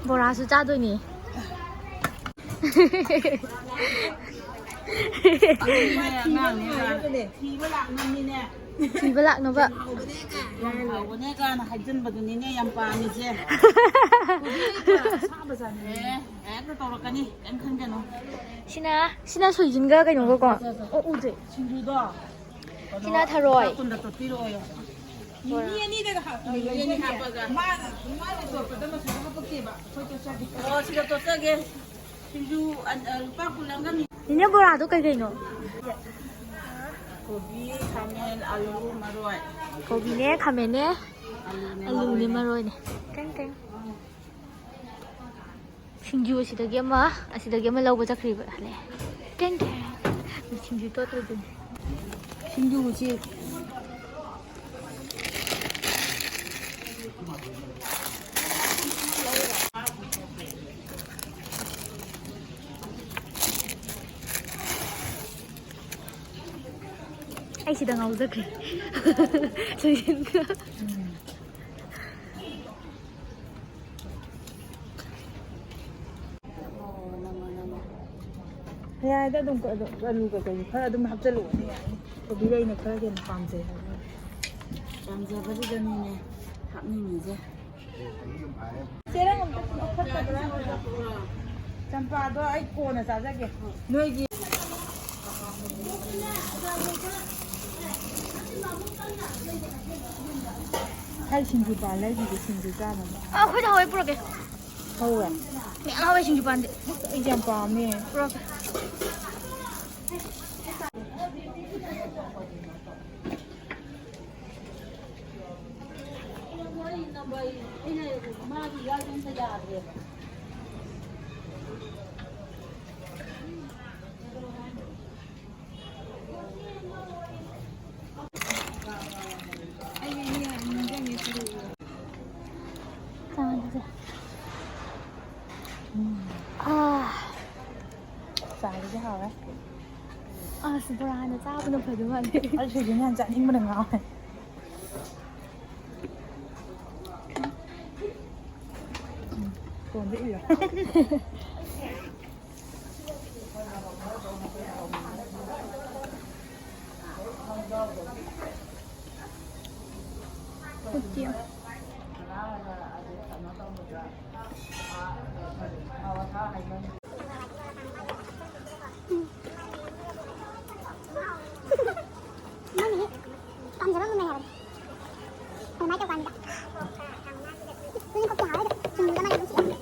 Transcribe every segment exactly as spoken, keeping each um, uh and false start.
ꯕꯣꯔꯥꯁꯨ ꯆꯥꯗꯣꯏꯅꯦ꯫ ꯑꯉꯥꯡꯅꯦ꯫ ꯊꯤꯕ ꯂꯥꯛꯅꯕꯅꯤꯅꯦ꯫ ꯊꯤꯕ ꯂꯥꯛꯅꯕ꯫ ꯌꯥꯝ ꯍꯥꯎꯕꯅꯦ ꯀꯥꯏꯅ ꯍꯥꯏꯖꯟꯕꯗꯨꯅꯤꯅꯦ ꯌꯥꯝ ꯄꯥꯝꯃꯤꯁꯦ꯫ ꯍꯦꯛꯇ ꯇꯧꯔꯛꯀꯅꯤ, ꯀꯩꯝ ꯈꯟꯒꯅꯨ꯫ ꯁꯤꯅ, ꯁꯤꯅ ꯁꯣꯏꯖꯤꯟꯒ ꯀꯩꯅꯣꯒꯀꯣ꯫ ꯑꯣ, ꯎꯗ꯭ꯔꯦ꯫ ꯁꯤꯡꯖꯨꯗꯣ꯫ ꯁꯤꯅ ꯊꯔꯣꯏ꯫ ꯂꯨꯄꯥ ꯀꯨꯟꯗ ꯇꯣꯠꯄꯤꯔꯛꯑꯣ꯫ ꯃꯤꯃꯤ ꯑꯅꯤꯗꯒ ꯍꯥꯞꯄ꯫ ꯃꯤꯃꯤ ꯑꯅꯤ ꯍꯥꯞꯄꯒ꯫ ꯃꯥꯅ, ꯃꯥꯅ ꯇꯣꯠꯄꯗ ꯃꯆꯨ ꯍꯥꯞꯄꯛꯇꯦꯕ꯫ ꯑꯩꯈꯣꯏ ꯇꯣꯠꯆꯒꯦ꯫ ꯑꯣ, ꯁꯤꯗ ꯇꯣꯠꯆꯒꯦ꯫ ꯁꯤꯡꯖꯨ, ꯑ, ꯑ, ꯂꯨꯄꯥ ꯀꯨꯟ ꯑꯃꯒ ꯃꯤ-, ꯅꯤꯅꯦ, ꯕꯣꯔꯥꯗꯣ ꯀꯩ ꯀꯩꯅꯣ? ꯀꯣꯕꯤ, ꯈꯥꯃꯦꯟ, ꯑꯂꯨ, ꯃꯔꯣꯏ꯫ ꯀꯣꯕꯤꯅꯦ, ꯈꯥꯃꯦꯟꯅꯦ, ꯑꯂꯨꯅꯦ, ꯑꯂꯨꯅꯦ, ꯃꯔꯣꯏꯅꯦ꯫ ꯃꯔꯣꯏꯅꯦ꯫ ꯀꯦꯡ ꯀꯦꯡ꯫ ꯁꯤꯡꯖꯨ ꯑꯁꯤꯗꯒꯤ ꯑꯃ, ꯑꯁꯤꯗꯒꯤ ꯑꯃ ꯂꯧꯕ ꯆꯠꯈ꯭ꯔꯤꯕ ꯍꯜꯂꯛꯑꯦ꯫ ꯀꯦꯡ ꯀꯦꯡ꯫ ꯁꯤꯡꯖꯨ ꯇꯣꯠꯇꯣꯏꯗꯨꯅꯤ꯫ ꯁꯤꯡꯖꯨꯁꯤ꯫ ꯑꯩ ꯁꯤꯗ ꯉꯥꯎꯖꯈ꯭ꯔꯦ꯫ ꯁꯣꯏꯖꯤꯟꯒ꯫ ꯌꯥꯏꯗ, ꯑꯗꯨꯝ ꯑꯗꯨꯝ ꯑꯂꯨ ꯀꯩꯀꯩꯁꯨ ꯈꯔ ꯑꯗꯨꯝ ꯍꯥꯞꯆꯜꯂꯨꯕꯅꯦ, ꯌꯥꯅꯤ꯫ ꯀꯣꯕꯤꯗ ꯑꯩꯅ ꯈꯔ ꯍꯦꯟꯅ ꯄꯥꯝꯖꯩ ꯍꯥꯏꯕ꯫ ꯄꯥꯝꯖꯕꯁꯤꯗꯅꯤꯅꯦ ꯍꯥꯞꯅꯤꯡꯉꯤꯁꯦ꯫ ꯆꯦꯔꯪ ꯑꯝꯇ ꯄꯨꯊꯣꯛꯈꯠꯇꯕ꯭ꯔꯥ? ꯆꯝꯄ꯭ꯔꯥꯗꯣ ꯑꯩ ꯀꯣꯟꯅ ꯆꯥꯖꯒꯦ꯫ ꯅꯣꯏꯒꯤ ꯍꯩ ꯁꯤꯡꯖꯨ ꯄꯥꯜꯂꯦ ꯑꯩꯒꯤꯗꯤ ꯁꯤꯡꯖꯨ ꯆꯥꯅꯕ꯫ ꯑ, ꯑꯩꯈꯣꯏꯗ ꯍꯋꯥꯏ ꯄꯨꯔꯛꯀꯦ꯫ ꯍꯧꯋꯦ? ꯃꯌꯥꯝ ꯍꯧꯋꯦ ꯁꯤꯡꯖꯨ ꯄꯥꯟꯗꯤ꯫ ꯑꯩꯗꯤ ꯌꯥꯝ ꯄꯥꯝꯃꯦ꯫ ꯄꯨꯔꯛꯀꯦ꯫ ꯆꯥꯁꯦ꯫ ꯎꯝ꯫ ꯑꯥ꯫ ꯆꯥꯕꯁꯦ ꯍꯥꯎꯔꯦ꯫ ꯑꯁ, ꯕꯣꯔꯥ ꯍꯥꯟꯅ ꯆꯥꯕꯅ ꯐꯗꯧ ꯃꯥꯜꯂꯦ꯫ ꯑꯩ ꯁꯤꯡꯖꯨꯁꯤꯅ ꯌꯥꯝ ꯆꯥꯅꯤꯡꯕꯅ ꯉꯥꯎꯔꯦ꯫ ꯎꯝ꯫ ꯐꯣꯟꯗ ꯏꯔꯣ꯫ ꯃꯥꯅꯤ ꯄꯥꯝꯖꯕ ꯑꯃ ꯂꯩ ꯍꯥꯏꯕꯅꯤ꯫ ꯑꯗꯨꯃꯥꯏꯅ ꯇꯧꯀꯥꯟꯗ ꯇꯨꯅꯤꯡꯈꯣꯛꯇꯤ ꯍꯥꯎꯋꯦ, ꯑꯗꯣ ꯁꯤꯡꯖꯨꯗ ꯃꯅꯝ ꯅꯨꯡꯁꯤꯌꯦ꯫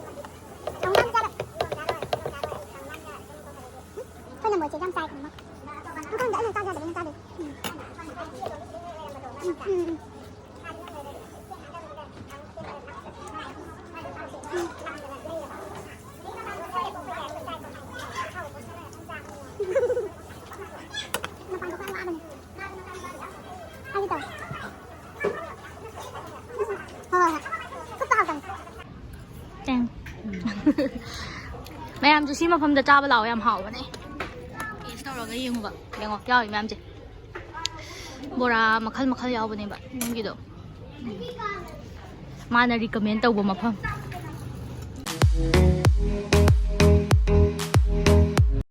ꯁꯥꯎꯟ ꯌꯥꯝ ꯆꯥꯕ꯫ ꯑꯩꯈꯣꯏꯅ ꯃꯣꯏꯁꯦ ꯌꯥꯝ ꯆꯥꯏ ꯈꯪꯕ꯫ ꯈꯪꯗꯦ, ꯑꯩꯅ ꯆꯥꯖꯗꯕꯅꯤꯅ ꯆꯥꯗꯦ꯫ ꯎꯝ꯫ ꯎꯝ, ꯎꯝ, ꯎꯝ꯫ ꯃꯄꯥꯟꯗꯣ ꯈꯔ ꯋꯥꯕꯅꯦ꯫ ꯍꯥꯏꯒꯦ ꯇꯧꯋꯦ꯫ ꯍꯣꯏ, ꯍꯣꯏ, ꯍꯣꯏ꯫ ꯆꯨꯞꯄ ꯍꯥꯎꯇꯕꯅꯦ꯫ ꯇꯦꯡ꯫ ꯃꯌꯥꯝꯁꯨ ꯁꯤ ꯃꯐꯝꯗ ꯆꯥꯕ ꯂꯥꯛꯑꯣ, ꯌꯥꯝ ꯍꯥꯎꯕꯅꯦ꯫ ꯇꯦꯁ ꯇꯧꯔꯒ ꯌꯦꯡꯉꯨꯕ꯫ ꯌꯦꯡꯉꯣ, ꯌꯥꯎꯔꯤ ꯃꯌꯥꯝꯁꯦ꯫ ꯕꯣꯔꯥ ꯃꯈꯜ ꯃꯈꯜ ꯌꯥꯎꯕꯅꯦꯕ ꯌꯨꯝꯒꯤꯗꯣ꯫ ꯃꯥꯅ recommend ꯇꯧꯕ ꯃꯐꯝ꯫